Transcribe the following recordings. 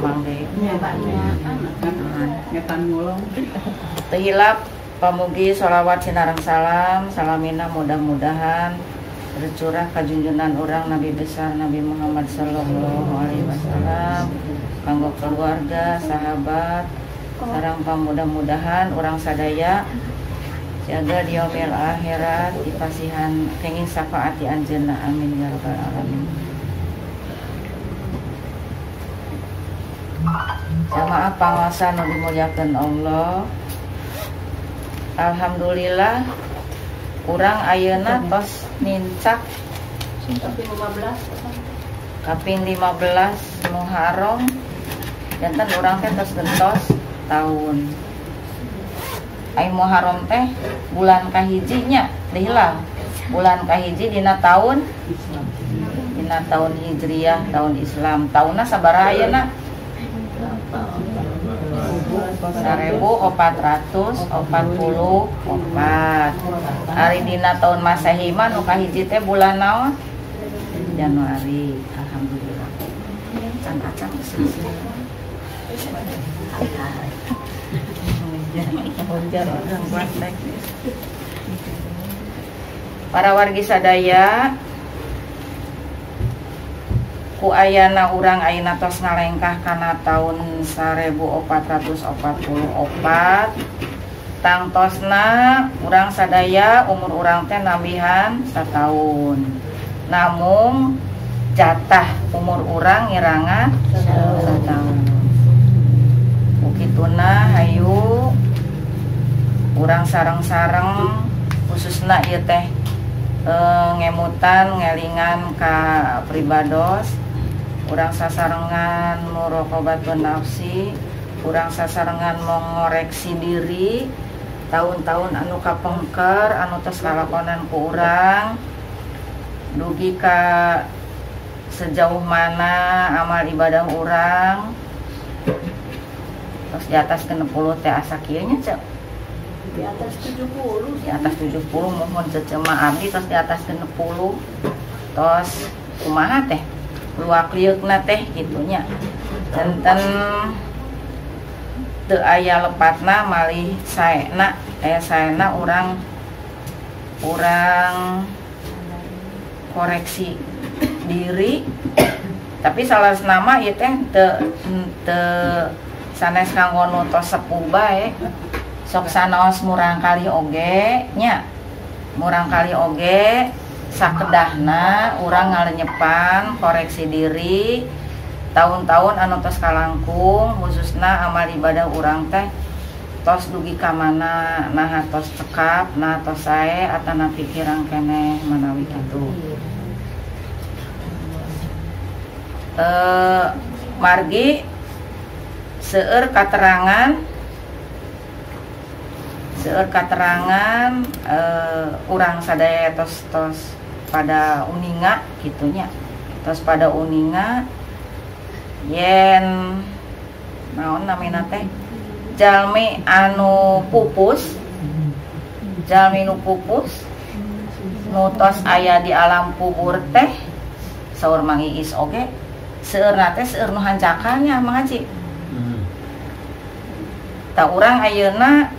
tepang deui. Ngetan ngulong. Teu hilap pamugi sholawat sinareng salam salamina mudah-mudahan tercurah ka junjunan urang Nabi besar Nabi Muhammad sallallahu alaihi wasallam kanggo keluarga, sahabat, sareng pamudah-mudahan urang sadaya jaga di yaumil akhirat dipasihan kenging syafaat di anjeunna, amin ya rabbal alamin. Jamaah pangaosan nu dimuliakeun Allah, alhamdulillah urang ayeuna tos nincak kaping 15 Muharram, janten urang teh tos gentos taun. Ai Muharram teh bulan kahijinya dihilang. Bulan kahiji dina tahun Hijriah, tahun Islam. Taunna sabaraha ayeuna? 1444. Ari dina tahun Masehi mah nu kahiji teh bulan naon? Januari. Alhamdulillah. Can acan para wargi sadaya, ku ayana urang ayeuna tos ngalengkah kana taun 1444. Tangtosna urang sadaya umur urang teh nambihan sataun. Namung jatah umur urang ngirangan sataun. Kukituna hayu urang sareng-sareng khususna ieu teh ngemutan ngelingan ka pribados, urang sasarengan muraqabatun nafsi, urang sasarengan mengoreksi diri tahun-tahun anu kapengker anu tos kalakonan ku urang dugi ka sejauh mana amal ibadah urang. Terus di atas 60 teh asa kieu nya cek. Di atas 70. Di atas 70 mohon cecema abdi tos di atas 60. Tos kumaha teh? Luak lieukna teh kitunya. Janten teu aya lepatna malih saena, aya saena urang koreksi diri. Tapi salah nama ieu teh teu sanes kanggo nu tos sepuh bae. Sok sanaos murang kali oge nya. Murang kali oge sakedahna urang ngalenyepan koreksi diri tahun-tahun anu tos kalangkung khususna amal ibadah urang teh tos dugi ka mana, naha tos cekap, naha tos sae atana pikiran keneh manawi kitu. Margi seueur katerangan urang sadaya tos pada uninga kitunya, tos pada uninga yen naon namina teh jalmi anu pupus, jalmi nu pupus nu tos aya di alam kubur teh saur Mang Iis oge seueurna teh seueur nu hanjakalnya Mang Haji. Ta urang ayeuna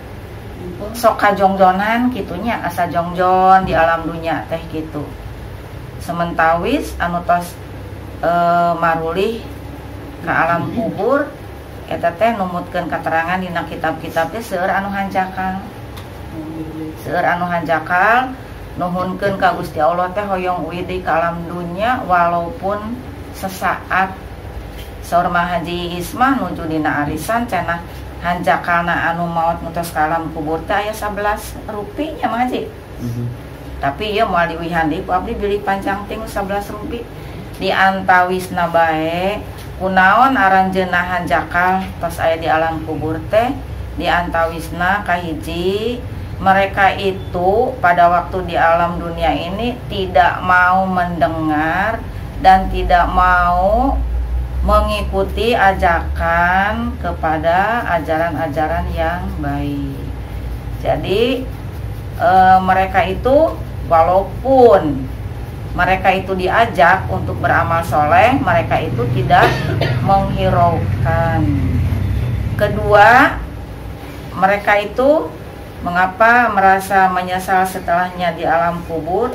sok kajongjonan kitunya, asa jongjon di alam dunia teh kitu. Sementawis anu tos marulih ka alam kubur eta teh numutkeun katerangan dina kitab-kitab teh seueur anu hanjakal. Seueur anu hanjakal nuhunkeun ka Gusti Allah teh hoyong uih deui ka alam dunia walaupun sesaat. Saur Mang Haji Ismah nuju dina arisan cenah hanjakalna anu maot nu tos ka alam kubur teh aya 11 rupinya Mang Haji. Tapi ieu moal diuihan deui ku abdi bilih panjang ting 11 rupi. Di antawisna bae kunaon aranjeunna hanjakal tos aya di alam kubur teh, di antawisna kahiji mereka itu pada waktu di alam dunia ini tidak mau mendengar dan tidak mau mengikuti ajakan kepada ajaran-ajaran yang baik. Jadi mereka itu walaupun mereka itu diajak untuk beramal soleh, mereka itu tidak menghiraukan. Kedua, mereka itu mengapa merasa menyesal setelahnya di alam kubur?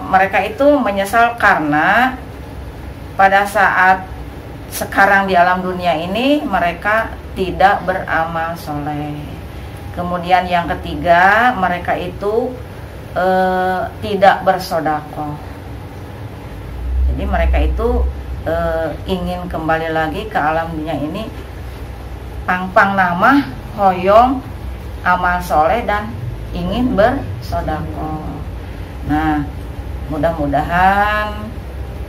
Mereka itu menyesal karena pada saat sekarang di alam dunia ini mereka tidak beramal soleh. Kemudian yang ketiga, mereka itu tidak bersodakoh. Jadi mereka itu ingin kembali lagi ke alam dunia ini, pang-pang nama hoyong amal soleh dan ingin bersodakoh. Nah, mudah-mudahan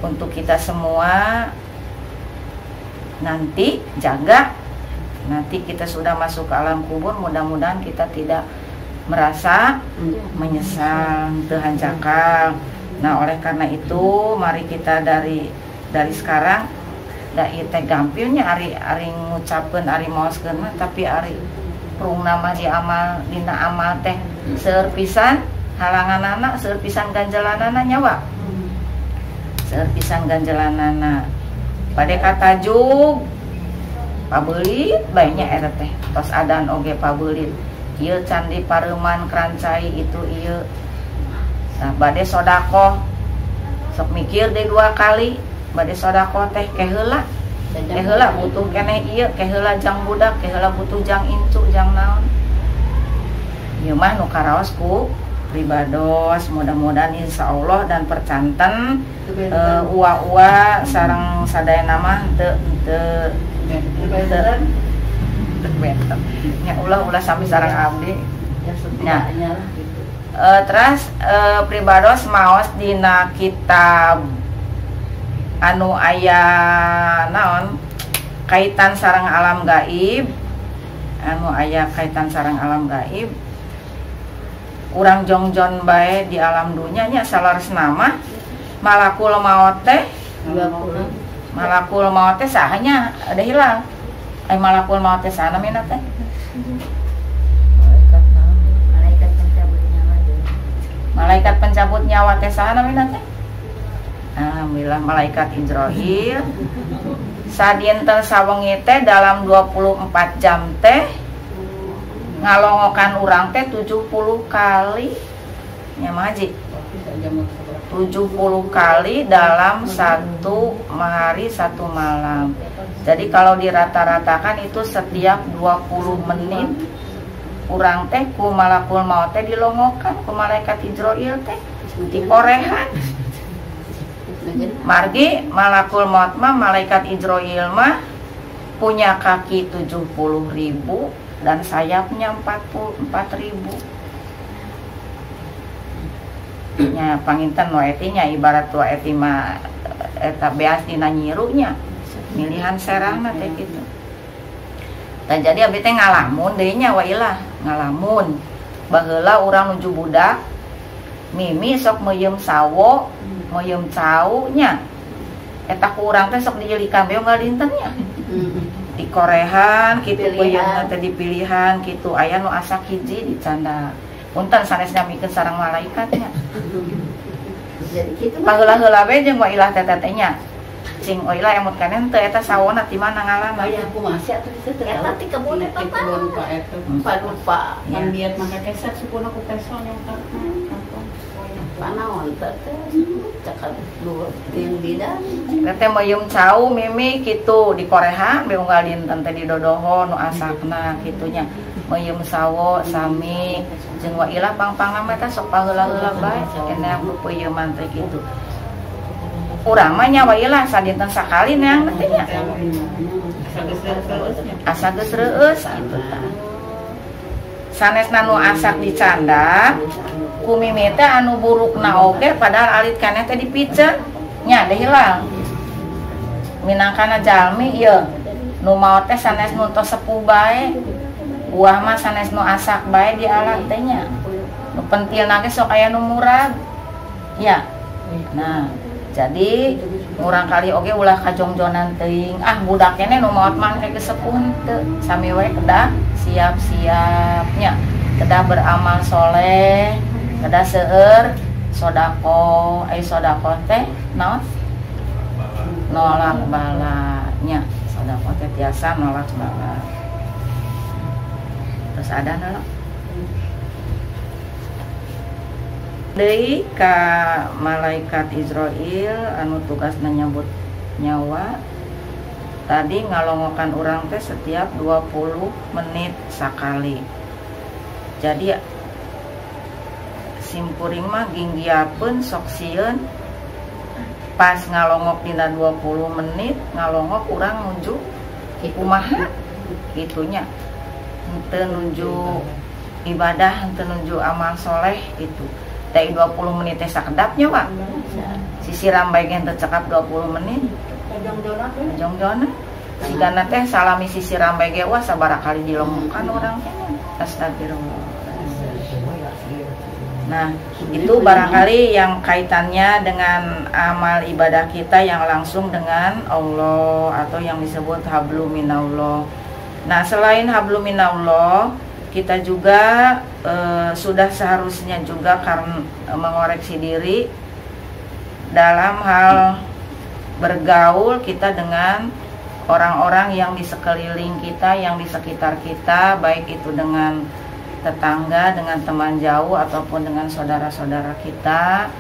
untuk kita semua nanti jaga, nanti kita sudah masuk ke alam kubur, mudah-mudahan kita tidak merasa menyesal, teu hanjakal. Nah, oleh karena itu mari kita dari sekarang da ieu teh gampilnya ari ari ngucapkeun ari maoskeun mah, tapi ari prungna mah di amal dina amal teh seueur pisan halanganana, seueur pisan ganjelanana nyawa. Seueur pisan ganjelanana. Bade katajuk pabeulit bae nya eta teh. Tos adan oge pabeulit. Ieu candi Pareman Krancai itu ieu. Nah, bade sodakoh sok mikir deh dua kali, bade sodakoh teh keheula. Keheula butuh keneh ieu, keheula jang budak, keheula butuh jang incu, jang naon. Ieu mah nu karaos ku pribados, mudah-mudahan insya Allah dan percanten ua-ua sareng sadayana mah teu teu teu benten. Nya ulah-ulah sami sareng abdi. Ya setidaknya lah gitu. Terus pribados maos dina kitab anu aya naon kaitan sareng alam gaib, anu aya kaitan sareng alam gaib, urang jongjon bae di alam dunya nya salaresna mah malakul maot teh, malakul maot teh sahanya ada hilang. Ai malakul maot teh saha namina teh? Malaikat naon? Malaikat pencabut nyawa teh. Malaikat pencabut nyawa teh saha namina teh? Alhamdulillah malaikat Izrail. Sadinten sawengi teh dalam 24 jam teh ngalongokan urang teh 70 kali nya Haji. 70 kali dalam satu hari satu malam. Jadi kalau dirata-ratakan itu setiap 20 menit urang teh ku malakul maut teh dilongokan ku malaikat Izrail teh dikorehan. Margi malakul maut mah malaikat Izrail mah punya kaki 70.000 dan sayapnya 44.000. Nya panginten wae nya ibarat wae mah eta beas dina nyirunya milihan serahna teh kitu. Tah jadi abdi teh ngalamun deui nya wailah ngalamun. Baheula urang nuju budak mimi sok meuyeum sawo, meuyeum cau nya. Eta ku urang teh sok dijelikan we unggal dinten nya. Dikorehan kitu peuyeumna teh dipilihan kitu aya nu asak hiji dicanda. Punten sanes nyamikeun sareng malaikatnya. Jadi kitu baheula-heula we jeung wailah teh teh nya. Cing oilah emut kanen teu eta sawona ti mana ngalaman. Aya kumaha sia atuh teu eta ti kebun eta Pak. Lupa. Ya. Biar maka keset supuna ku peso nyongkak. Panaon teh cakap dua yang bidan. Teh meuyeum cau mimi kitu dikorehan be unggal dinten teh didodoho nu asakna kitunya. Meuyeum sawo sami jeung wailah pang-pangna mah teh sok paheula-heula bae keneh peuyeman teh kitu. Urang mah nya wailah sadinten sakali neang teh nya. Asa geus reueus kitu tah. Sanesna nu asak dicanda ku mimi teh anu burukna oge padahal alit keneh teh dipiceun nya deh hilang. Minangkana jalmi ieu nu maot teh sanes nu tos sepuh bae. Buah mah sanes nu asak bae di alat teh nya. Nu pentilna ge sok aya nu murag. Ya. Nah, jadi urang kali oge ulah kajongjonan teuing. Ah budak keneh nu maot mah geus sepuh henteu. Sami we kedah siap-siapnya. Kedah beramal soleh, kedah seueur Sodako, ai sodako teh naon? Nolak balanya. Sodako teh tiasa nolak bala. Terus ada nolak deui ka malaikat Israil anu tugasna nyabut nyawa tadi ngalongokan urang teh setiap 20 menit sakali. Jadi simkuring mah ginggiapeun sok sieun pas ngalongok dina 20 menit ngalongok urang nuju kumaha gitunya, henteu nuju ibadah, henteu nuju amal soleh gitu. Dari 20 menit teh sakedap nya Pak. Sisiram bae ge henteu cekap 20 menit. Jongjona. Sigana teh salami sisiram bae ge wah sabaraha kali dilongokan urang teh. Astagfirullah. Nah, itu barangkali yang kaitannya dengan amal ibadah kita yang langsung dengan Allah atau yang disebut hablum minallah. Nah, selain hablum minallah, kita juga sudah seharusnya juga karena mengoreksi diri dalam hal bergaul kita dengan orang-orang yang di sekeliling kita, yang di sekitar kita, baik itu dengan tetangga, dengan teman jauh ataupun dengan saudara-saudara kita.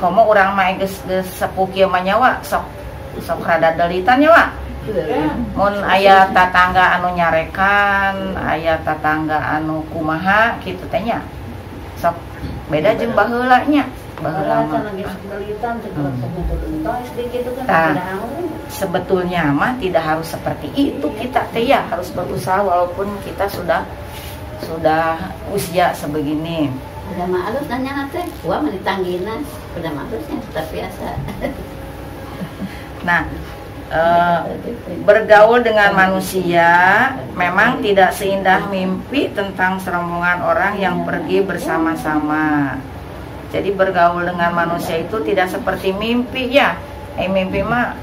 Komo urang mah geus sepuh kieu mah nyawa sok sok rada delitan nyawa. Mun aya tatangga anu nyarekan, aya tatangga anu kumaha kitu teh nya. Sok beda jeung baheula nya. Baheula mah sebetulnya mah tidak harus seperti itu kita teh ya, harus berusaha walaupun kita sudah usia sebegini. Udah mah alus nanya teh, gua mah ditanggina, udah mah alusnya tetap biasa. Nah, bergaul dengan manusia memang tidak seindah mimpi tentang serombongan orang yang pergi bersama-sama. Jadi bergaul dengan manusia itu tidak seperti mimpi ya. Mimpi mah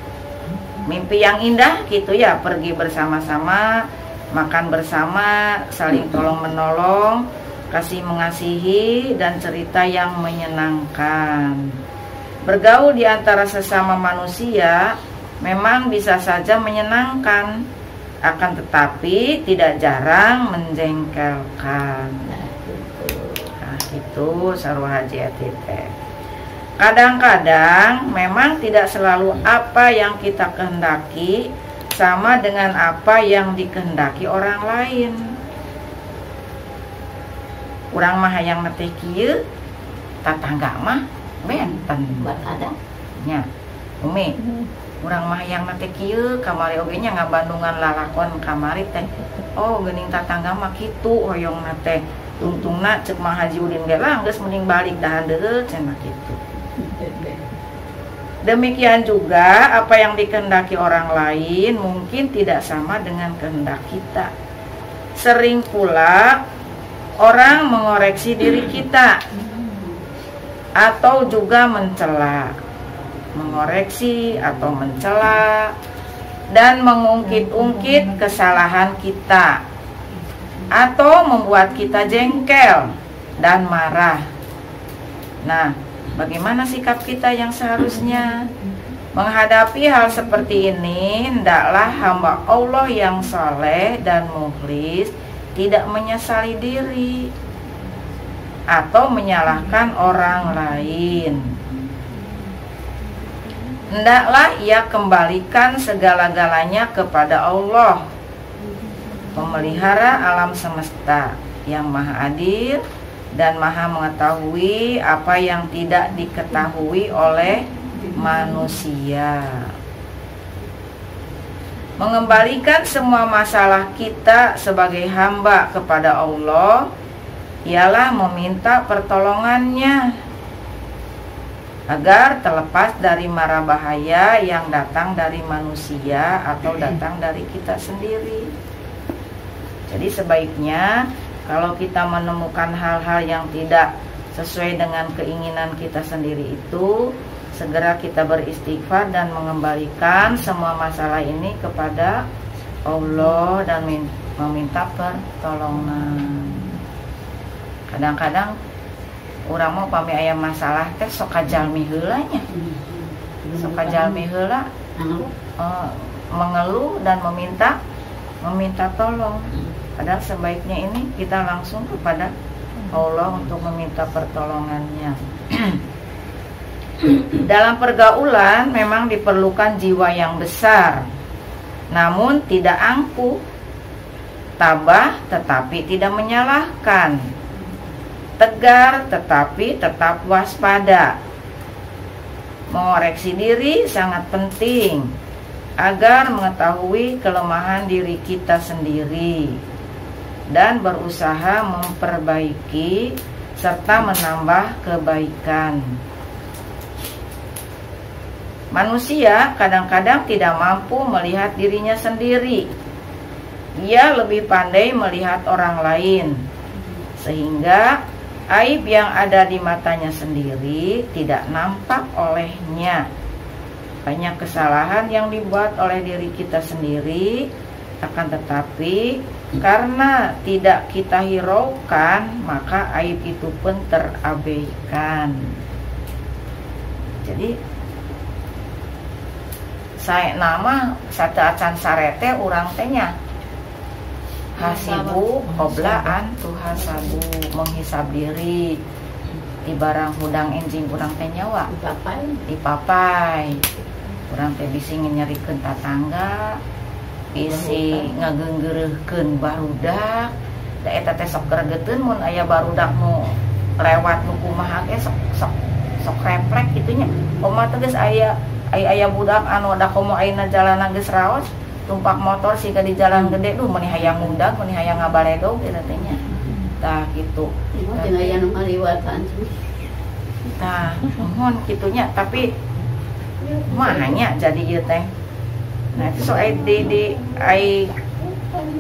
mimpi yang indah gitu ya, pergi bersama-sama, makan bersama, saling tolong menolong, kasih mengasihi, dan cerita yang menyenangkan. Bergaul di antara sesama manusia memang bisa saja menyenangkan, akan tetapi tidak jarang menjengkelkan. Nah, itu sarua haji teh. Kadang-kadang memang tidak selalu apa yang kita kehendaki sama dengan apa yang dikehendaki orang lain. Urang mah hayang teh kieu, tatangga mah benten. Nya, Umi, urang mah hayang teh kieu, kamari oge nya ngabandungan lalakon kamari teh. Oh, geuning tatangga mah kitu hoyongna teh. Tungtungna ceuk Mang Haji Udin ge lah geus mending balik dahan deui cenah kitu. Demikian juga apa yang dikehendaki orang lain mungkin tidak sama dengan kehendak kita. Sering pula orang mengoreksi diri kita atau juga mencela, mengoreksi atau mencela dan mengungkit-ungkit kesalahan kita atau membuat kita jengkel dan marah. Nah, bagaimana sikap kita yang seharusnya? Menghadapi hal seperti ini, hendaklah hamba Allah yang soleh dan mukhlis tidak menyesali diri atau menyalahkan orang lain. Hendaklah ia kembalikan segala-galanya kepada Allah, pemelihara alam semesta yang maha adil dan maha mengetahui apa yang tidak diketahui oleh manusia. Mengembalikan semua masalah kita sebagai hamba kepada Allah ialah meminta pertolongannya agar terlepas dari mara bahaya yang datang dari manusia atau datang dari kita sendiri. Jadi sebaiknya kalau kita menemukan hal-hal yang tidak sesuai dengan keinginan kita sendiri itu, segera kita beristighfar dan mengembalikan semua masalah ini kepada Allah dan meminta pertolongan. Kadang-kadang Urang mah pami aya masalah teh sok kajalmi heula nya. Sok kajalmi heula mengeluh dan meminta tolong. Padahal sebaiknya ini kita langsung kepada Allah untuk meminta pertolongannya. Dalam pergaulan memang diperlukan jiwa yang besar, namun tidak angkuh, tabah tetapi tidak menyalahkan, tegar tetapi tetap waspada. Mengoreksi diri sangat penting agar mengetahui kelemahan diri kita sendiri dan berusaha memperbaiki serta menambah kebaikan. Manusia kadang-kadang tidak mampu melihat dirinya sendiri. Ia lebih pandai melihat orang lain, sehingga aib yang ada di matanya sendiri tidak nampak olehnya. Banyak kesalahan yang dibuat oleh diri kita sendiri, akan tetapi karena tidak kita hiraukan, maka aib itu pun terabaikan. Jadi saya nama sateuacan sarete urang teh nya hasibu qobla an tuhasabu, menghisab diri di barang hudang enjing urang teh nyawa dipapai. Urang teh bisi nyerikeun tatangga, bisi ngageunggeureuhkeun barudak. Da eta teh sok gregeteun mun aya barudak nu lewat nu kumaha ge sok reflek kitu nya. Kumaha teh geus aya aya budak anu da komo ayeuna jalanna geus raos, tumpak motor siga di jalan gede, duh meuni hayang ngudag, meuni hayang ngabaledog eta teh nya. Tah kitu. Jeung aya nu ngaliwatan. Tah, mohon kitunya tapi mah nya jadi ieu teh. Nah, itu sok ai di ai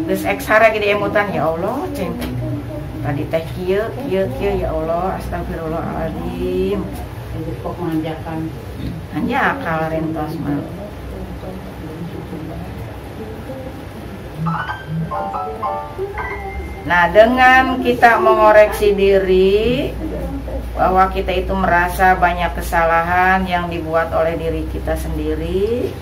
geus eksara ge diemutan, ya Allah, ceng teh. Tadi teh kieu kieu kieu, ya Allah, astagfirullahaladzim. Kok manjakan. Hanya akal rentos mah. Nah, dengan kita mengoreksi diri bahwa kita itu merasa banyak kesalahan yang dibuat oleh diri kita sendiri,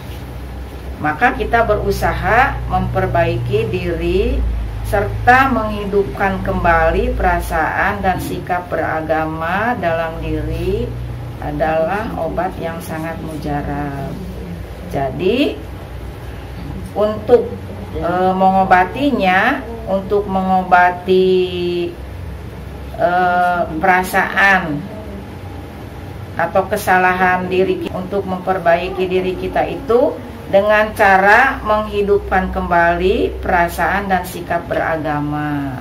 maka kita berusaha memperbaiki diri serta menghidupkan kembali perasaan dan sikap beragama dalam diri adalah obat yang sangat mujarab. Jadi untuk mengobatinya, untuk mengobati perasaan atau kesalahan diri, untuk memperbaiki diri kita itu dengan cara menghidupkan kembali perasaan dan sikap beragama.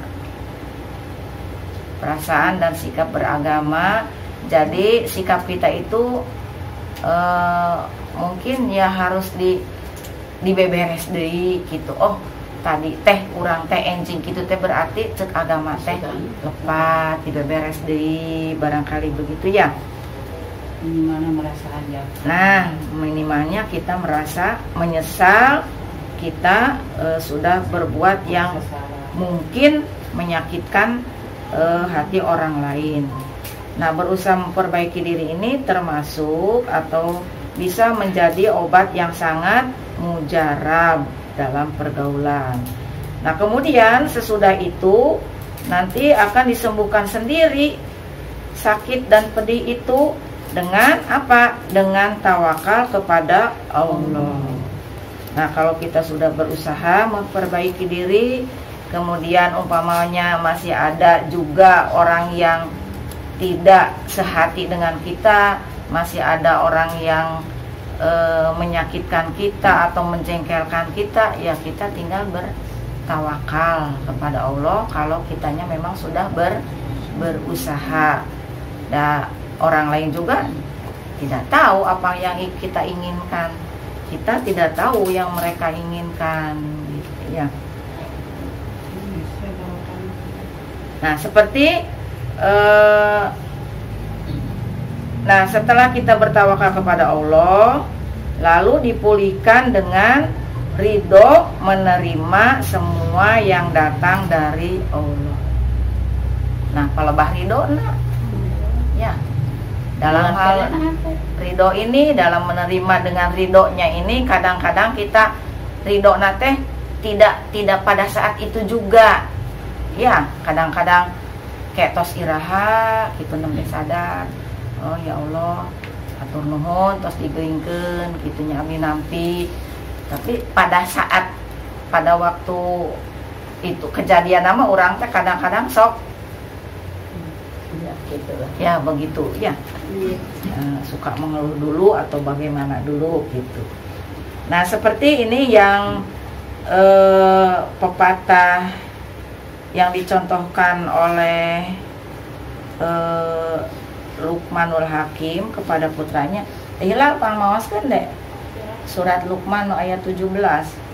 Perasaan dan sikap beragama. Jadi sikap kita itu mungkin ya harus dibeberes deui gitu. Oh, tadi teh urang teh enjing gitu teh berarti cek agama teh lepat, dibeberes deui, barangkali begitu ya. Minimalnya merasa aja. Nah, minimalnya kita merasa menyesal kita sudah berbuat yang mungkin menyakitkan hati orang lain. Nah, berusaha memperbaiki diri ini termasuk atau bisa menjadi obat yang sangat mujarab dalam pergaulan. Nah, kemudian sesudah itu nanti akan disembuhkan sendiri sakit dan pedih itu dengan apa? Dengan tawakal kepada Allah. Nah, kalau kita sudah berusaha memperbaiki diri, kemudian umpamanya masih ada juga orang yang tidak sehati dengan kita, masih ada orang yang menyakitkan kita atau menjengkelkan kita, ya kita tinggal bertawakal kepada Allah kalau kitanya memang sudah berusaha. Dan orang lain juga tidak tahu apa yang kita inginkan, kita tidak tahu yang mereka inginkan, gitu ya. Nah, seperti nah, setelah kita bertawakal kepada Allah, lalu dipulihkan dengan ridho menerima semua yang datang dari Allah. Nah, palebah ridho nah. Ya, dalam hal ridho ini, dalam menerima dengan ridhonya ini, kadang-kadang kita ridho nate tidak pada saat itu juga. Ya, kadang-kadang kayak tos iraha gitu nembe sadar. Oh ya Allah, atur nuhun tos digeungkeun kitu nya abdi nampi. Tapi pada saat, pada waktu itu kejadian nama orang teh kadang-kadang sok ya, gitu lah. Ya begitu ya. Suka mengeluh dulu atau bagaimana dulu gitu. Nah seperti ini yang pepatah yang dicontohkan oleh Luqmanul Hakim kepada putranya. Hilal pangmaoskeun deh. Surat Luqman ayat 17.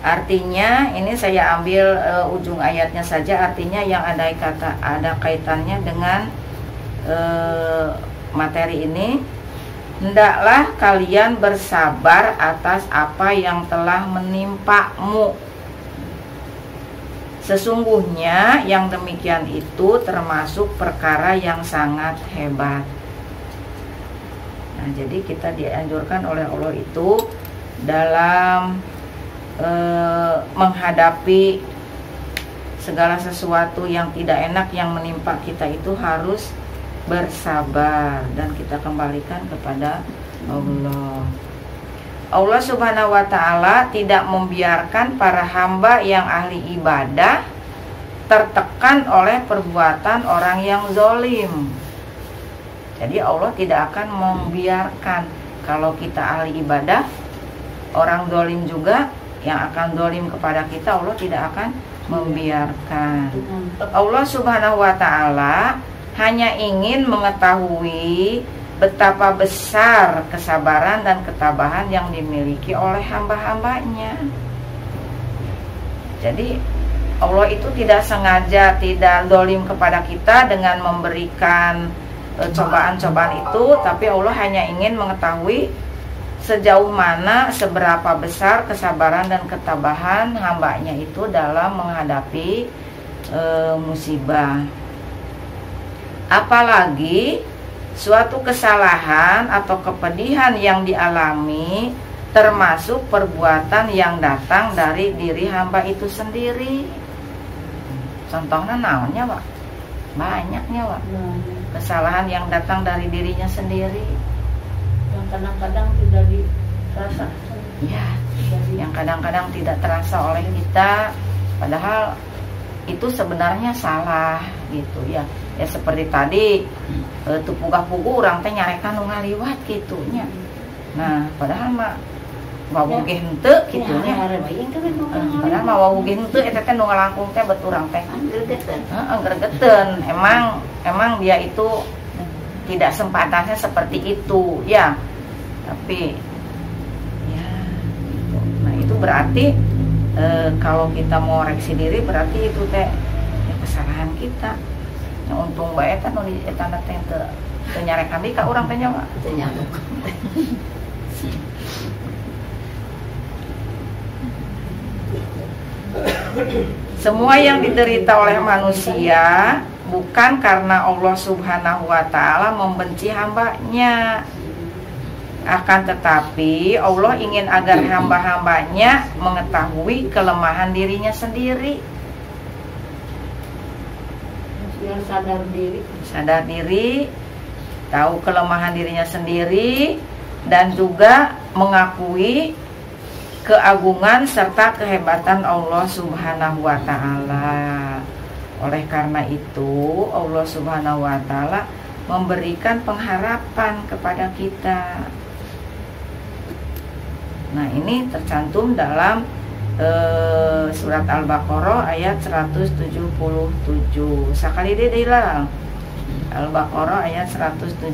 Artinya ini saya ambil ujung ayatnya saja, artinya yang ada kata ada kaitannya dengan materi ini. Hendaklah kalian bersabar atas apa yang telah menimpamu. Sesungguhnya yang demikian itu termasuk perkara yang sangat hebat. Nah, jadi kita dianjurkan oleh Allah itu dalam menghadapi segala sesuatu yang tidak enak yang menimpa kita itu harus bersabar dan kita kembalikan kepada Allah. Allah Subhanahu wa Ta'ala tidak membiarkan para hamba yang ahli ibadah tertekan oleh perbuatan orang yang zolim. Jadi Allah tidak akan membiarkan kalau kita ahli ibadah, orang zolim juga yang akan zolim kepada kita, Allah tidak akan membiarkan. Allah Subhanahu wa Ta'ala hanya ingin mengetahui betapa besar kesabaran dan ketabahan yang dimiliki oleh hamba-hambanya. Jadi Allah itu tidak sengaja, tidak dolim kepada kita dengan memberikan cobaan-cobaan itu, tapi Allah hanya ingin mengetahui sejauh mana, seberapa besar kesabaran dan ketabahan hambanya itu dalam menghadapi musibah. Apalagi suatu kesalahan atau kepedihan yang dialami termasuk perbuatan yang datang dari diri hamba itu sendiri. Contohnya naonnya, Pak? Banyaknya, Pak. Kesalahan yang datang dari dirinya sendiri. Yang kadang-kadang tidak dirasa. Ya, yang kadang-kadang tidak terasa oleh kita, padahal itu sebenarnya salah gitu ya. Ya seperti tadi teu pugah-puguh urang teh nyarekan nu ngaliwat kitu nya. Nah, padahal mah wawuh ge henteu kitu nya. Padahal mah wawuh ge henteu eta teh nu ngalangkung teh bet urang teh. Heeh, gregeteun. Emang dia itu tidak sempatannya seperti itu ya. Tapi ya gitu. Nah, itu berarti kalau kita mau koreksi diri berarti itu teh ya kesalahan kita. Nah, untung bae eta nu eta teh teu nyarekan deui ka urang teh nya, Pak. Teu nyamuk. Semua yang diderita oleh manusia bukan karena Allah Subhanahu wa Ta'ala membenci hambanya. Akan tetapi Allah ingin agar hamba-hambanya mengetahui kelemahan dirinya sendiri. Sadar diri. Sadar diri, tahu kelemahan dirinya sendiri, dan juga mengakui keagungan serta kehebatan Allah Subhanahu wa Ta'ala. Oleh karena itu Allah Subhanahu wa Ta'ala memberikan pengharapan kepada kita. Nah, ini tercantum dalam Surat Al-Baqarah ayat 177. Sakali deui lah. Al-Baqarah ayat 177.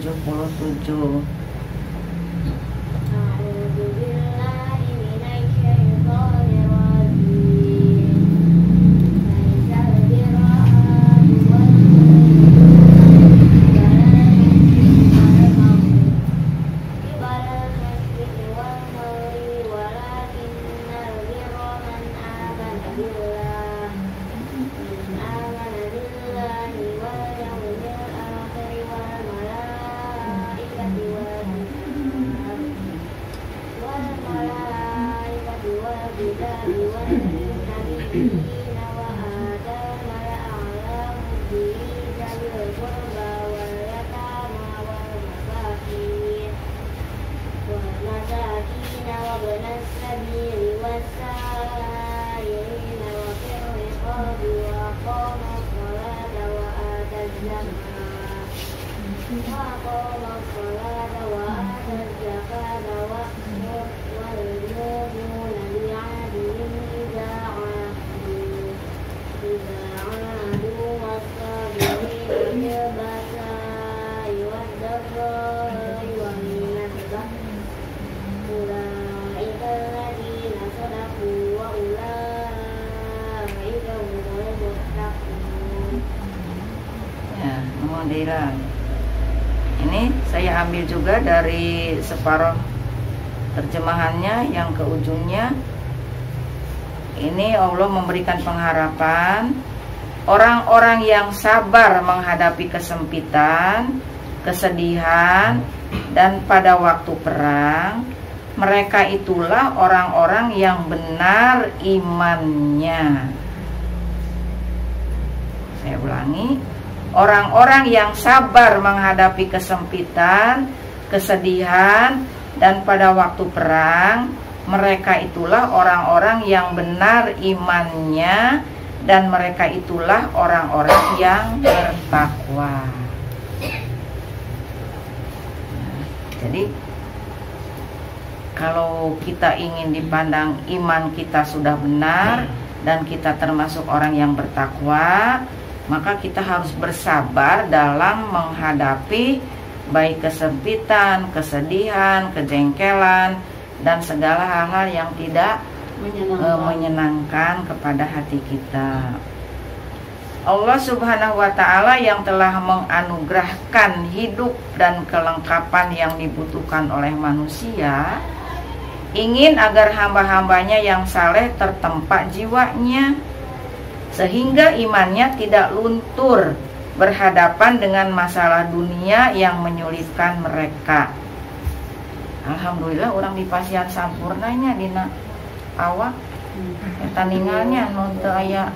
Ini saya ambil juga dari separuh terjemahannya yang ke ujungnya. Ini Allah memberikan pengharapan orang-orang yang sabar menghadapi kesempitan, kesedihan, dan pada waktu perang, mereka itulah orang-orang yang benar imannya. Saya ulangi, orang-orang yang sabar menghadapi kesempitan, kesedihan, dan pada waktu perang, mereka itulah orang-orang yang benar imannya, dan mereka itulah orang-orang yang bertakwa. Nah, jadi kalau kita ingin dipandang iman kita sudah benar dan kita termasuk orang yang bertakwa, maka kita harus bersabar dalam menghadapi baik kesempitan, kesedihan, kejengkelan, dan segala hal-hal yang tidak menyenangkan kepada hati kita. Allah Subhanahu wa Ta'ala yang telah menganugerahkan hidup dan kelengkapan yang dibutuhkan oleh manusia, ingin agar hamba-hambanya yang saleh tertempa jiwanya, sehingga imannya tidak luntur berhadapan dengan masalah dunia yang menyulitkan mereka. Alhamdulillah orang di pasihan sampurnanya dina awak eta ningalnya nu teu aya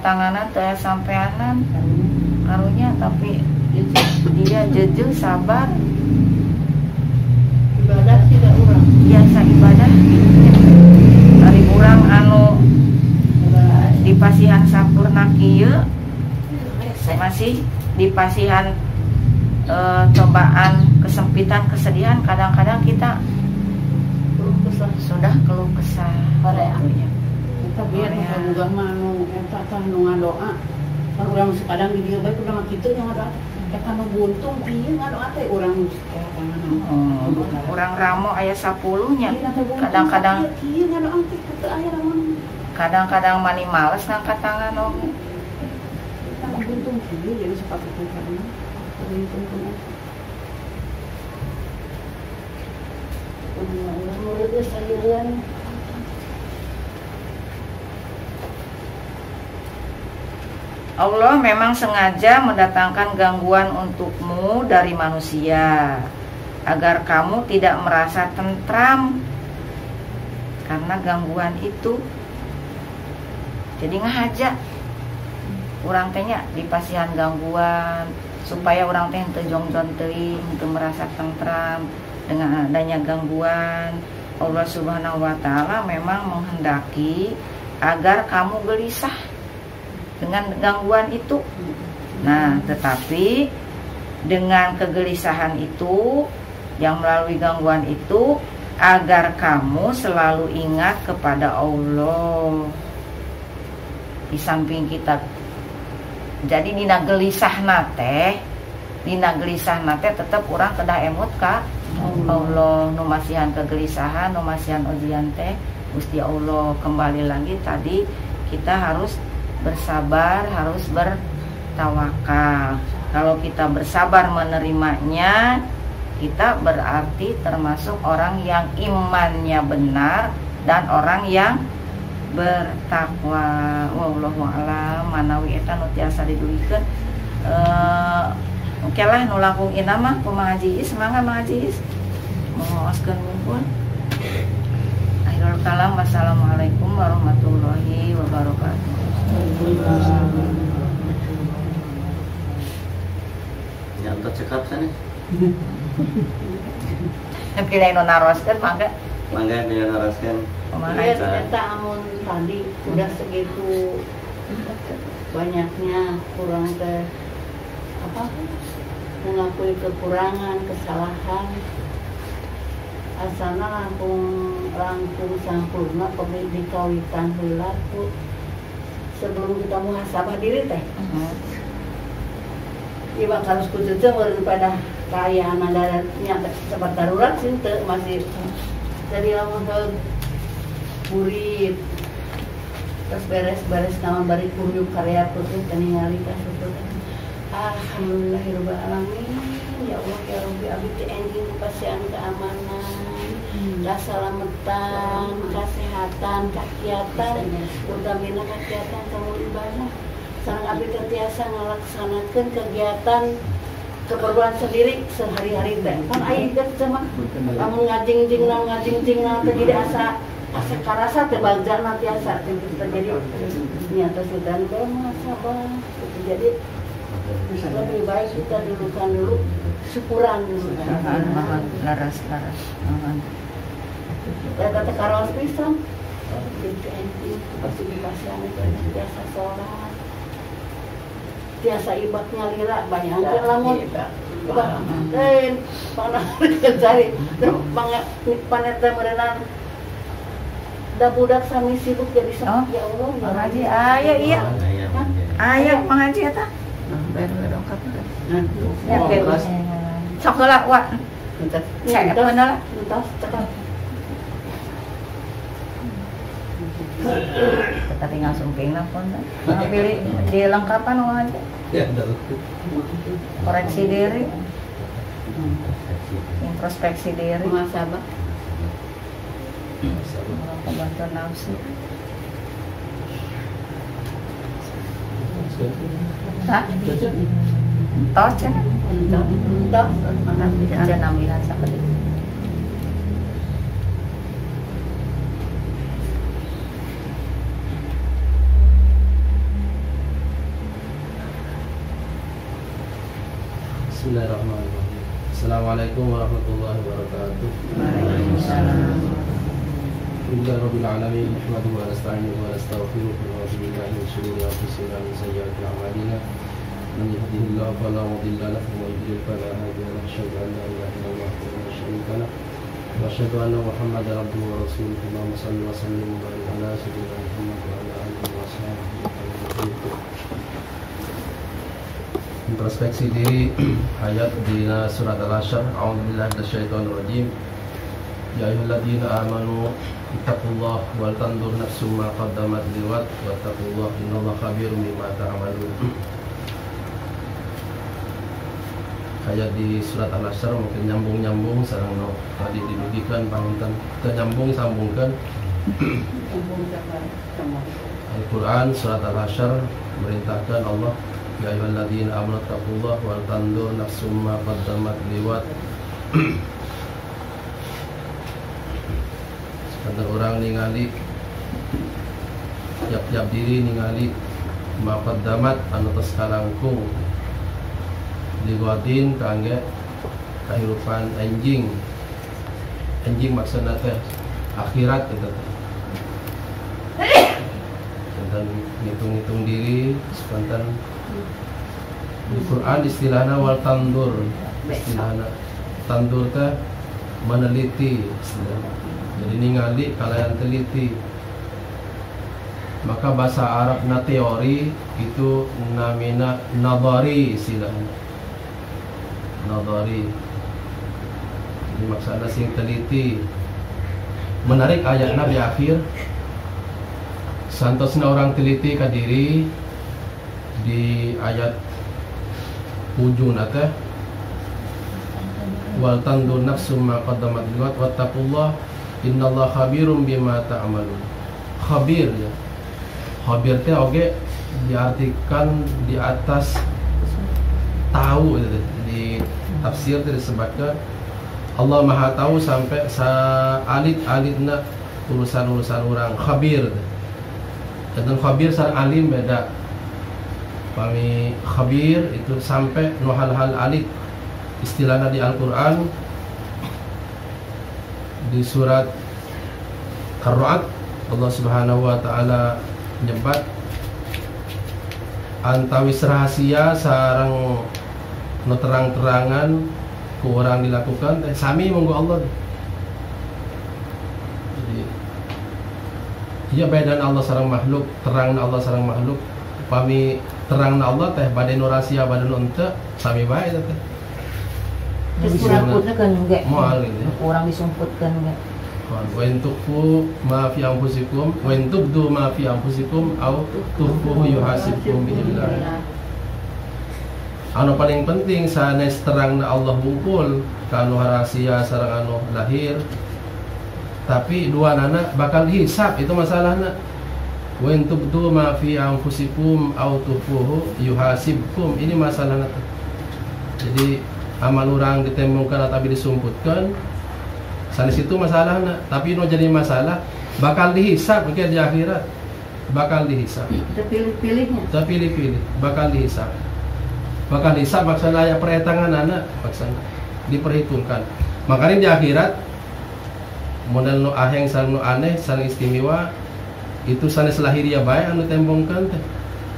tanganan, teu aya sampeanan karunya, tapi dia jejeuh sabar ibadah tidak urang biasa ibadah dari urang anu di pasihan sampurna kieu masih di pasihan cobaan, kesempitan, kesedihan, kadang-kadang kita sudah keluh kesah. Korea. Kita biar buka mah nu eta tah nu ngadoa. Kan urang kadang di dieu bae urang kitu nya ngadoa. Eta nu buntung kieu ngadoa teh urang Urang ramo aya 10 nya. Kadang-kadang kieu ngadoa teh teu aya ramon. Kadang-kadang mani males ngangkat tangan oge. Eta nu buntung kieu jadi sepatu teh karena buntung kumaha. Allah memang sengaja mendatangkan gangguan untukmu dari manusia agar kamu tidak merasa tentram karena gangguan itu. Jadi ngahaja urang teh nya dipasihan gangguan supaya urang teh henteu jongjon teuing, henteu merasa tentram dengan adanya gangguan. Allah Subhanahu wa Ta'ala memang menghendaki agar kamu gelisah dengan gangguan itu. Nah, tetapi dengan kegelisahan itu yang melalui gangguan itu, Agar kamu selalu ingat kepada Allah. Di samping kita, jadi dina gelisahna teh, dina gelisahna teh tetep urang kedah emut ka Allah. Nu masihan kegelisahan, nu masihan ujian teh Gusti Allah. Kembali lagi tadi kita harus bersabar, harus bertawakal. Kalau kita bersabar menerimanya, kita berarti termasuk orang yang imannya benar dan orang yang bertakwa. Wallahu a'lam. Manawi eta nu tiasa didugikeun. Oke lah nu langkung ina mah kumaha Haji Is, mangga Mang Haji Is. Mengaoskeun wungkul. Akhirul kalam, wassalamualaikum warahmatullahi wabarakatuh. Ya entos cekap sana. Pilih nu naroskeun mangga. Mangga pilih naroskeun. Iya, ternyata amun tadi udah segitu banyaknya kurang teh apa mengakui kekurangan, kesalahan, asana langkung sampurna pemilik dikawitan heula sebelum kita muhasabah diri teh. Iba harus kudu teh meureun pada kaayaan nya sebat darurat sih teu masih jadi lamun heug murid terus beres-beres naon bari kunyuk karya putih ningali ka situ. Alhamdulillahirabbil alamin. Ya Allah ya Rabbi abdi teh enjing pasian keamanan, kasalamatan, kesehatan, kakiatan, utamina kakiatan kamu ibadah. Sareng abdi teh tiasa ngalaksanakeun kegiatan keperluan sendiri sehari-hari teh. Kan aya teh mah lamun ngajing-jing teh jadi asa karasa teh bagjana tiasa teh jadi nyata sudan teh muhasabah. Jadi lebih baik kita dulukan dulu syukuran dulu. Laras. Ya kata karaos pisan. Jadi pasti dipasian itu biasa sholat. Biasa ibaknya lira bayangkan lamun lain pangan cari paneta merenang da budak sami sibuk jadi oh, ya Allah ya Mang Haji aya iya. Aya Mang Haji eta. Baru dongkap. Ya oke. Sok heula wa. Entos. Saya bener lah. Entos cekap. Kita tinggal sumping lah pun. Pilih dilengkapan Mang Haji. Ya, koreksi diri, introspeksi diri, muhasabah, pembantu nafsu. Hah? Tos ya? Entos. Aja nambihan sakedik. Bismillahirrahmanirrahim. Assalamualaikum warahmatullahi wabarakatuh. Waalaikumsalam. Alhamdulillahirabbil alamin, nahmaduhu wa nasta'inuhu wa nastaghfiruh wa na'udzu billahi min shururi anfusina wa min sayyiati a'malina. Man yahdihillahu fala mudilla lahu wa man yudlil fala hadiya lahu. Asyhadu an la ilaha illallah wahdahu la syarika lahu wa asyhadu anna Muhammadan abduhu wa rasuluhu. Allahumma shalli wa sallim wa barik ala sayyidina Muhammad wa ala alihi wa sahbihi ajma'in. Introspeksi diri, ayat di surat Al-Hasyr. A'udzubillahi minasyaitonir rajim. Ya ayyuhalladzina amanu ittaqullaha wal tanzur nafsum ma qaddamat lighad wattaqullaha innallaha khabirum bima ta'malun. Ayat di surat Al-Hasyr mungkin nyambung-nyambung sareng nu tadi didugikan panginten teu nyambung sambungkeun. Al-Qur'an surat Al-Hasyr merintahkan Allah, ya ayyuhalladzina amanu taqullaha wal tanzur nafsum ma qaddamat liwat. Sekedar orang ningali tiap-tiap diri ningali ma qaddamat anu tos kalangkung liwatin kangge kahirupan anjing. Anjing maksudna teh akhirat eta teh. Tentang ngitung-ngitung diri sepantan di Quran istilahna wal tandur. Istilahna tandur teh Meneliti. Jadi ningali kalian teliti. Maka bahasa Arab na teori itu namina nadhari istilahnya. Nadhari. Jadi maksudnya sing teliti. Menarik ayatna di akhir. Santosna orang teliti ka diri di ayat ujungna teh wal tandur nafsum ma qaddamat liwat wattaqullah innallaha khabirum bima ta'malun. Khabir ya. Khabir teh oge diartikan di atas tahu gitu. Di tafsir teh disebutkan Allah Maha tahu sampai saalit-alitna urusan-urusan orang. Khabir. Dan khabir sareng alim beda. Pami khabir itu sampai nu hal-hal alit. Istilahnya di Al-Qur'an di surat Ar-Ra'd Allah Subhanahu wa taala nyebat antawis rahasia sareng nu terang-terangan ku urang dilakukan teh sami monggo Allah. Jadi ieu bedana Allah sareng makhluk, terangna Allah sareng makhluk. Pami terangna Allah teh bade nu rahasia bade nu henteu sami bae teh. Disumputkeun ge. Moal gitu. Urang disumputkeun ge. Wa in tukhfu ma fi anfusikum wa in tubdu ma fi anfusikum aw tukhfuhu yuhasibkum bihillah. Anu paling penting sanes terangna Allah wungkul kanu rahasia sareng anu lahir. Tapi dua nana bakal hisab itu masalahna. Wa in tubdu ma fi anfusikum aw tukhfuhu yuhasibkum, ini masalahna. Jadi amal orang ditembongkan atau disumputkan sanes itu masalahna, tapi nu jadi masalah bakal dihisab mungkin di akhirat, bakal dihisab. Terpilih-pilihnya. Terpilih-pilih, bakal dihisab. Bakal dihisab maksudna aya perhitungan anak, maksudna diperhitungkan. Makanya di akhirat model nu aheng sareng nu aneh sareng istimewa itu sanes lahiriah bae anu tembongkeun teh.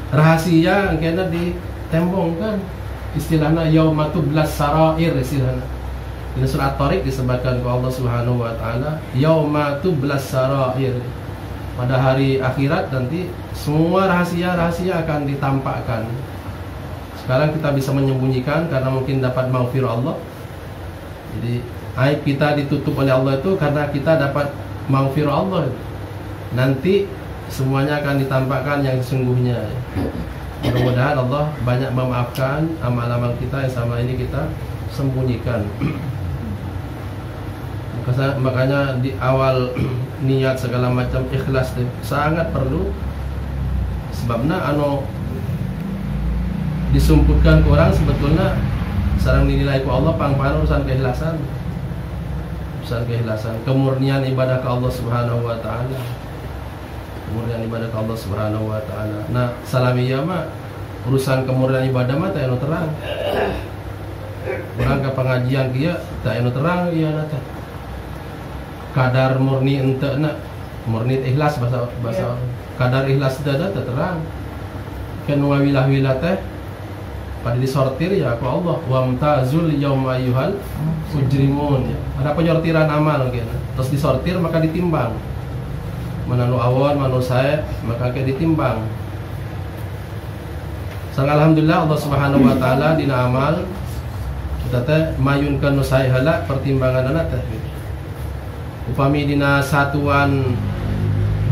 Rahasia engkena ditembongkeun. Istilahna yauma tublas sarair istilahna. Di surat At-Tariq disebutkan oleh Allah Subhanahu wa taala yauma tublas sarair. Pada hari akhirat nanti semua rahasia-rahasia akan ditampakkan. Sekarang kita bisa menyembunyikan karena mungkin dapat maghfirah Allah. Jadi aib kita ditutup oleh Allah itu karena kita dapat maghfirah Allah. Nanti semuanya akan ditampakkan yang sesungguhnya. Mudah-mudahan Allah banyak memaafkan amal-amal kita yang sama ini kita sembunyikan. Makanya di awal niat segala macam ikhlas sangat perlu. Sebabnya anu disumputkan ke orang sebetulnya sareng dinilai ku Allah pang-pang urusan keikhlasan. Urusan keikhlasan, kemurnian ibadah ke Allah Subhanahu wa taala. Kemurnian ibadah ke Allah Subhanahu wa taala. Nah, salamiyah mah urusan kemurnian ibadah mah teh anu terang. Urang ke pengajian kieu teh anu terang ieu na teh. Kadar murni henteu na, murni ikhlas bahasa bahasa. Kadar ikhlas teh teh terang. Kan wilah-wilah teh pada disortir ya ku Allah wamtazul yauma ayyuhal mujrimun ya. Ada penyortiran amal gitu. Terus disortir maka ditimbang. Mana nu awon, mana nu sae, maka ke ditimbang. Sang alhamdulillah Allah Subhanahu wa taala dina amal kita teh mayunkeun nu sae heula pertimbanganna teh. Upami dina satuan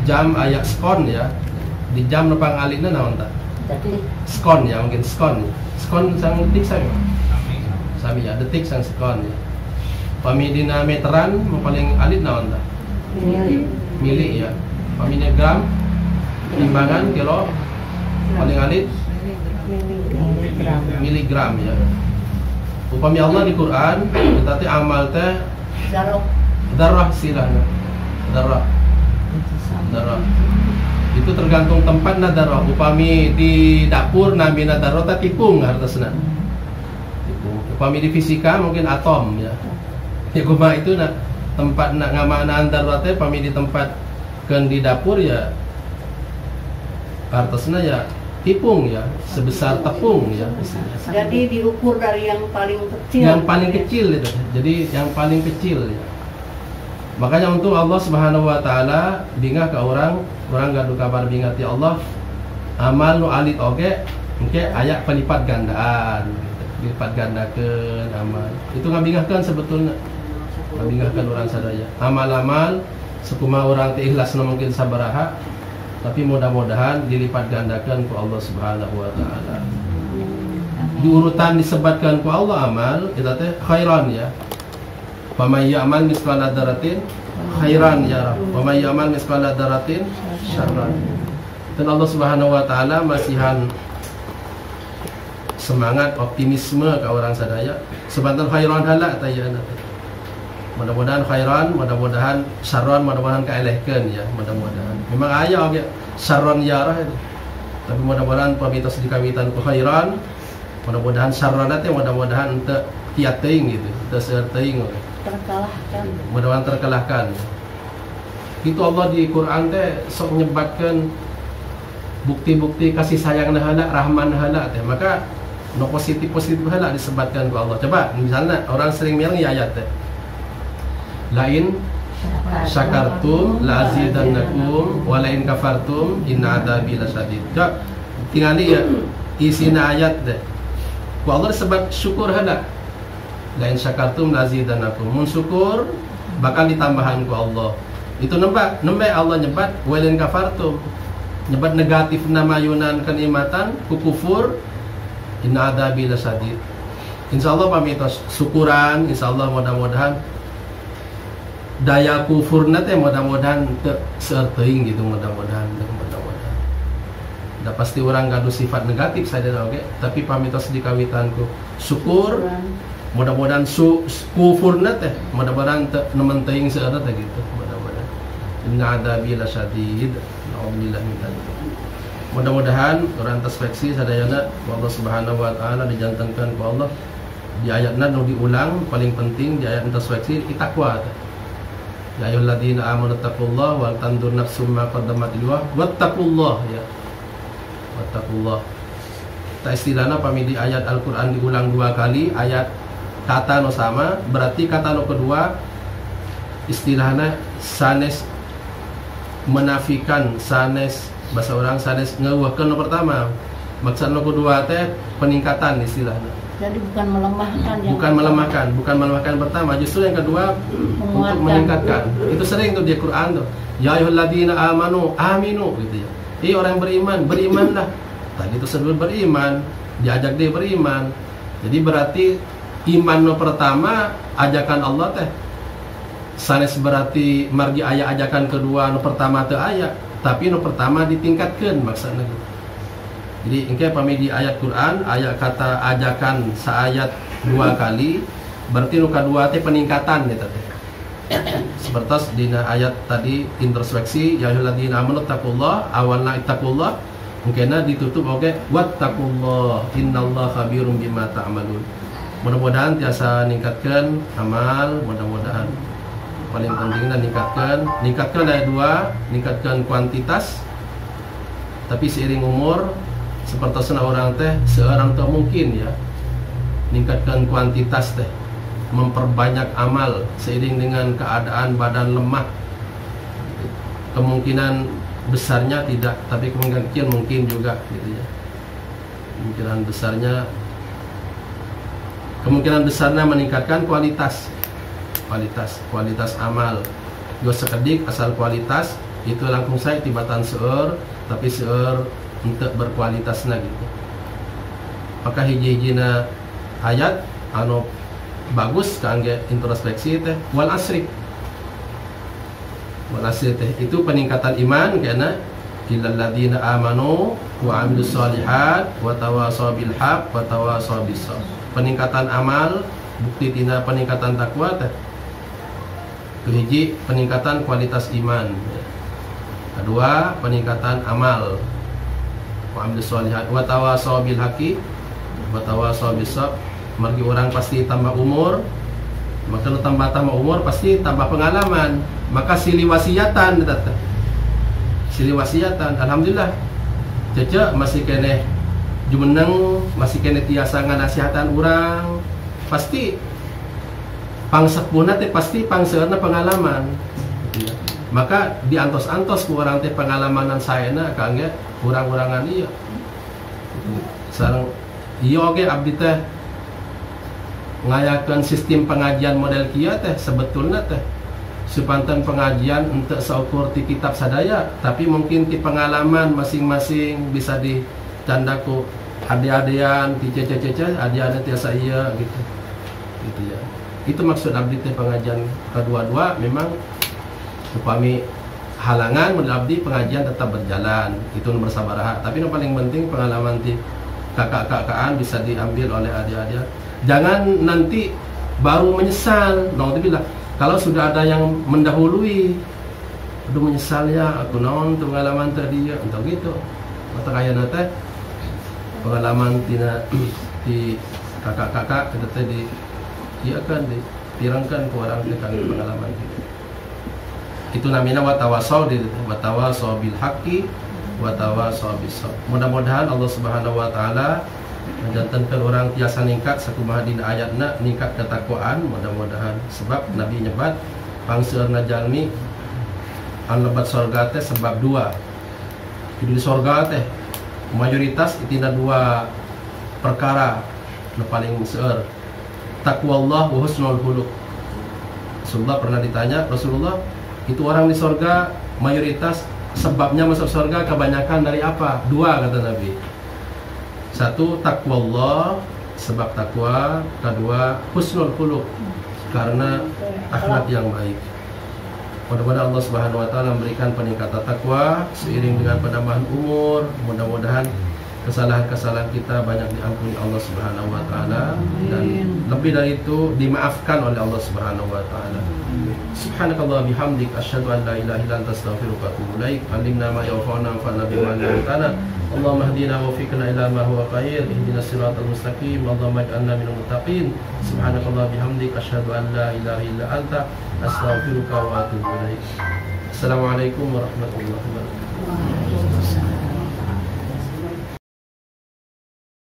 jam aya skon ya. Di jam nu pangalina naon tah? Skon ya, mungkin skon. Skon sang detik sami. Sami ya, detik sang skon ya. Upami dina meteran nu paling alit naon tah? Mili. Mili ya. Upami gram timbangan kilo paling alit miligram. Miligram ya. Upami Allah di Quran kita teh amal teh darah silahna. Darah. Darah. Itu tergantung tempat na darah. Upami di dapur namina darah teh tipung hartosna. Tipung. Upami di fisika mungkin atom ya. Ya kumaha itu na tempat nak ngamaknaan darah teh pami di tempat keun di dapur ya hartosna ya tipung ya, sebesar tepung ya. Jadi diukur dari yang paling kecil. Yang paling kecil itu. Jadi yang paling kecil ya. Makanya untuk Allah Subhanahu wa taala bingah ke orang, orang gaduh kabar bingah ti Allah, amal nu alit oge engke aya pelipat gandaan, lipat gandakeun amal. Itu ngabingahkeun sebetulnya. Ngabingahkeun orang sadaya. Amal-amal sekumaha urang teh ikhlasna mungkin sabaraha, tapi mudah-mudahan dilipat gandakan ku Allah Subhanahu wa taala. Di urutan disebatkan ku Allah amal eta teh khairan ya. Faman ya'mal mithqala dzarratin khairan yarah, wa may ya'mal mithqala dzarratin syarran. Dan Allah Subhanahu wa taala masihan semangat optimisme ke orang sadaya sebanten khairan hala tayana. Mudah-mudahan khairan, mudah-mudahan syarran, mudah-mudahan kaelehkeun ya, mudah-mudahan. Memang aya oge syarran yarah itu. Tapi mudah-mudahan pamitos dikawitan ku khairan, mudah-mudahan syarran teh mudah-mudahan teu tiat teuing gitu, teu seueur teuing oge. Terkalahkan. Mudah-mudahan terkalahkan. Itu Allah di Quran teh sok nyebatkeun bukti-bukti kasih sayang heula, rahman heula teh. Maka no positif-positif heula disebatkan ku Allah. Coba misalnya orang sering mireng ya ayat teh. Lain syakartum la azidannakum wa lain kafartum inna adzabi lasyadid. Coba tingali ya isina ayat teh. Ku Allah sebat syukur heula. Lain syakartum la azidannakum. Mun syukur bakal ditambahan ku Allah. Itu nembe Allah nyebat wa lain kafartum. Nyebat negatif namayunan kenikmatan ku kufur inna adzabi lasyadid. Insyaallah pamitos syukuran, insyaallah mudah-mudahan daya kufurna teh mudah-mudahan teu seueur teuing gitu, mudah-mudahan. Da pasti orang gaduh sifat negatif sadaya oge, tapi pamitos dikawitan ku syukur, mudah-mudahan kufurna teh mudah-mudahan teu nemen teuing seueurna teh gitu, mudah-mudahan. Inna adzabi lasyadid. Nauzubillah min dzalik. Mudah-mudahan urang introspeksi sadayana ku Allah Subhanahu wa taala dijantenkeun ku Allah. Di ayatna nu diulang paling penting di ayat introspeksi takwa teh. Ya ayyuhalladzina amanu taqullaha wal tandur nafsum ma qaddamat liwa wattaqullah ya. Wattaqullah. Ta istilahna pami di ayat Al-Qur'an diulang dua kali ayat kata no sama berarti kata no kedua istilahna sanes menafikan, sanes bahasa orang sanes ngeuweuhkeun no pertama. Maksud no kedua teh peningkatan istilahna. Jadi bukan melemahkan yang bukan melemahkan pertama, justru yang kedua untuk meningkatkan. Itu sering tuh di Quran tuh. Ya ayyuhalladzina amanu aminu gitu ya. Orang yang beriman, berimanlah. Tadi itu sebelum beriman, diajak dia beriman. Jadi berarti iman no pertama ajakan Allah teh sanes berarti margi aya ajakan kedua no pertama teu aya, tapi no pertama ditingkatkeun maksudna gitu. Jadi engke pami di ayat Quran ayat kata ajakan saayat dua kali berarti nu kadua teh peningkatan eta teh. Sepertos dina ayat tadi introspeksi ya ayyuhalladzina amanu taqullah awalna ittaqullah mungkinna ditutup oge wattaqullah innallaha khabirum bima ta'malun. Mudah-mudahan tiasa ningkatkeun amal, mudah-mudahan paling pentingna ningkatkeun ayat 2, ningkatkeun kuantitas. Tapi seiring umur seperti orang teh seorang teh mungkin ya ningkatkan kuantitas teh, memperbanyak amal seiring dengan keadaan badan lemah. Kemungkinan besarnya tidak, tapi kemungkinan kecil mungkin juga gitu ya. Kemungkinan besarnya meningkatkan kualitas amal. Dua sekedik asal kualitas itu langkung saya tibatan seueur, tapi seueur untuk berkualitasna gitu. Maka hiji-hijina ayat anu bagus kangge introspeksi teh wal asri. Wal asri teh itu peningkatan iman karena illal ladzina amanu wa amilus solihat wa tawasaw bil haq wa tawasaw bis sabr. Peningkatan amal bukti tina peningkatan takwa teh. Hiji peningkatan kualitas iman. Kedua peningkatan amal. Wa amilus solihat wa tawasaw bil haqi wa tawasaw bis sabr. Margi orang pasti tambah umur, maka tambah umur pasti tambah pengalaman, maka silih wasiatan. Alhamdulillah Cece masih keneh jumeneng, masih keneh tiasa nganasihatan urang, pasti pangsepuhna teh pasti pangseurna pengalaman. Gitu ya. Maka diantos-antos ku urang teh pengalamanan saena kangge urang-urangan ieu. Sareng ieu oge abdi teh ngayakeun sistem pengajian model kieu teh sebetulna teh supanten pengajian untuk seukur ti kitab sadaya, tapi mungkin ti pengalaman masing-masing bisa dicandaku ade-adean ti cece-cece ade-ade tiasa iya gitu. Gitu ya. Itu maksud abdi teh pengajian kedua-dua memang upami halangan model abdi pengajian tetap berjalan, itu nomor sabaraha. Tapi yang paling penting pengalaman ti kakak-kakaan bisa diambil oleh adik-adik. Jangan nanti baru menyesal. Naudzubillah. Kalau sudah ada yang mendahului, aduh menyesal ya, aku naon pengalaman tadi ya, entah gitu. Atau kaya nate pengalaman tina di kakak-kakak kita teh di iya kan dipirangkan ke orang teh pengalaman gitu. Itu namanya watawasau di watawasau bil haqqi watawasau bis sabr. Mudah-mudahan Allah Subhanahu wa taala menjantenkeun orang tiasa ningkat sakumaha dina ayatna ningkat ketakwaan mudah-mudahan sebab Nabi nyebat pangseurna jalmi anu lebat sorga teh sebab dua. Jadi di sorga teh mayoritas tina dua perkara nu paling seueur, taqwallah wa husnul khuluq. Rasulullah pernah ditanya, Rasulullah itu orang di sorga mayoritas sebabnya masuk sorga kebanyakan dari apa? Dua kata Nabi. Satu, taqwallah, sebab takwa. Kedua, husnul khuluq, karena akhlak yang baik. Mudah-mudahan Allah Subhanahu wa taala memberikan peningkatan takwa seiring dengan penambahan umur. Mudah-mudahan kesalahan-kesalahan kita banyak diampuni Allah Subhanahu wa taala dan lebih dari itu dimaafkan oleh Allah Subhanahu wa taala. Subhanakallah bihamdik asyhadu an la ilaha illa anta astaghfiruka wa atubu ilaik. Allimna ma yanfa'una wanfa'na bima 'allamtana. Allahumma hdina wa waffiqna ila ma huwa khair. Ihdinas siratal mustaqim. Allahumma ij'alna minal muttaqin. Subhanakallah bihamdik asyhadu an la ilaha illa anta astaghfiruka wa atubu ilaik. Assalamualaikum warahmatullahi wabarakatuh.